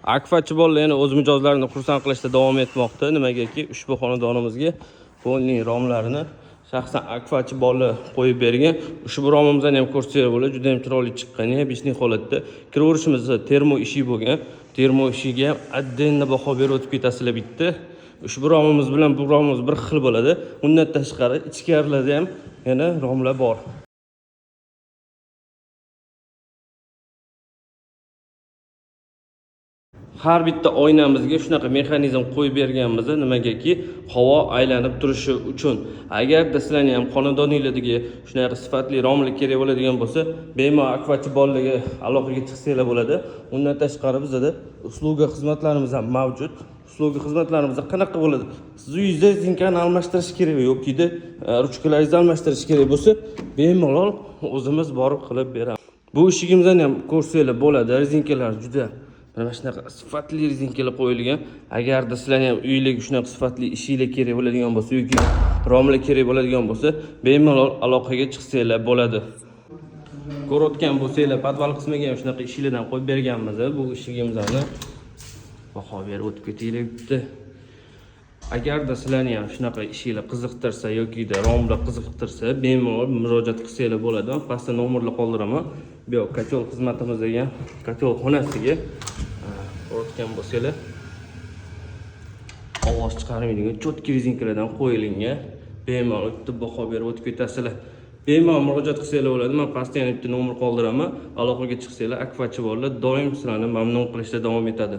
Akfachi bolalar yana o'z mijozlarini xursand qilishda davom etmoqda. Nimagaki, ushbu xonadonimizga polning romlarini shaxsan Akfachi bolalar qo'yib bergan. Ushbu romimizni ham ko'rsanglar bo'ladi, juda ham chiroyli chiqqan, необычный holatda. Kiraverishimizda termo eshik bo'lgan. Termo eshigiga ham отдельно baho berib o'tib ketasizlar bitta. Ushbu romimiz bilan bu romimiz bir xil bo'ladi. Undan tashqari ichkarilarda ham yana romlar bor. Har bitta oynamizga shunaqa mexanizm qo'yib berganmiz, nimagaki, havo aylanib turishi uchun. Agarda sizlarni ham xonadoninglardagi shunaqa sifatli romlar kerak bo'ladigan bo'lsa, bemalol Akfachi bolalarga aloqaga chiqsanglar bo'ladi. Undan tashqari bizada услуга xizmatlarimiz ham mavjud. Услуга xizmatlarimiz qanaqa bo'ladi? Siz uyingizda rezinkani almashtirish kerak yokida ruchkalaringizni almashtirish kerak bo'lsa, bemalol o'zimiz borib qilib beramiz. Bu eshigimizni ham ko'rsanglar bo'ladi. Rezinkalar juda mana shunaqa sifatli rezinkalar qo'yilgan. Agarda sizlarni ham uylarga shunaqa sifatli eshiklar kerak bo'ladigan bo'lsa yoki romlar kerak bo'ladigan bo'lsa, bemalol aloqaga chiqsanglar bo'ladi. Ko'rayotgan bo'lsanglar, podval qismiga ham shunaqa eshiklardan qo'yib berganmiz. Bu eshigimizni baho berib o'tib ketaylik bitta. Agarda sizlarni ham shunaqa ishinglar qiziqtirsa yokida romlar qiziqtirsa, bemalol murojaat qilsanglar bo'ladi. Men pastda nomerlar qoldiraman. Bu yoq котёл xizmatimizga, котёл xonasiga ko'rayotgan bo'lsanglar, ovoz chiqarmaydigan чёткий rezinkalardan qo'yilgan. Bemalol bitta baho berib o'tib ketasizlar. Bemalol murojaat qilsanglar bo'ladi. Men pastda yana bitta nomer qoldiraman. Aloqaga chiqsanglar, Akfachi bolalar doim sizlarni mamnun qilishda davom etadi.